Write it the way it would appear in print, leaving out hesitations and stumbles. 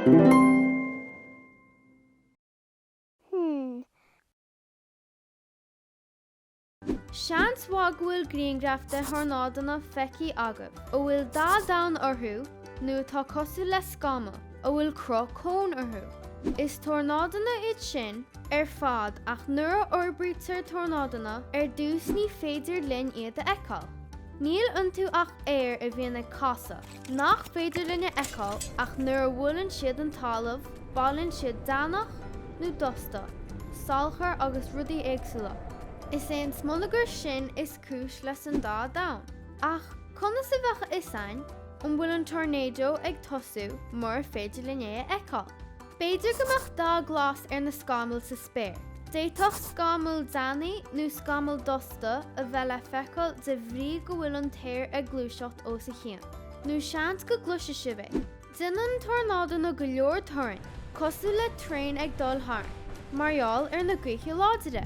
Hmm. Seans mhaith go bhfuil grianghraif de thornádónna feicthe agaibh a bhfuil dath donn orthu nó atá cosúil le scamall a bhfuil cruth cóin orthu. Is tornádónna iad sin ar fad ach nuair a fhorbraítear tornádónna ar dtús ní féidir linn iad a fheiceáil. Níl iontu ach aer a bhíonn ag casadh, nach féidir linn a fheiceáil ach nuair a bhuaileann siad an talamh, bailíonn siad deannach nó dusta, salachar agus rudaí éagsúla. Is é an smionagar sin is cúis leis an dath donn. Ach conas a bheadh a fhios againn an bhfuil an tornádó ag tosú mura féidir linn é a fheiceáil? B'fhéidir go mbeadh dath glas ar na scamaill sa spéir. D'fhéadfadh scamall deannaigh nó scamall dusta a bheith le feiceáil de bhrí go bhfuil an t-aer ag gluaiseacht os a chionn. Nó seans go gcloisfidh sibh é. Déanann tornádónna go leor torainn, cosúil le traein ag dul tharainn, mar gheall ar na gaotha láidre.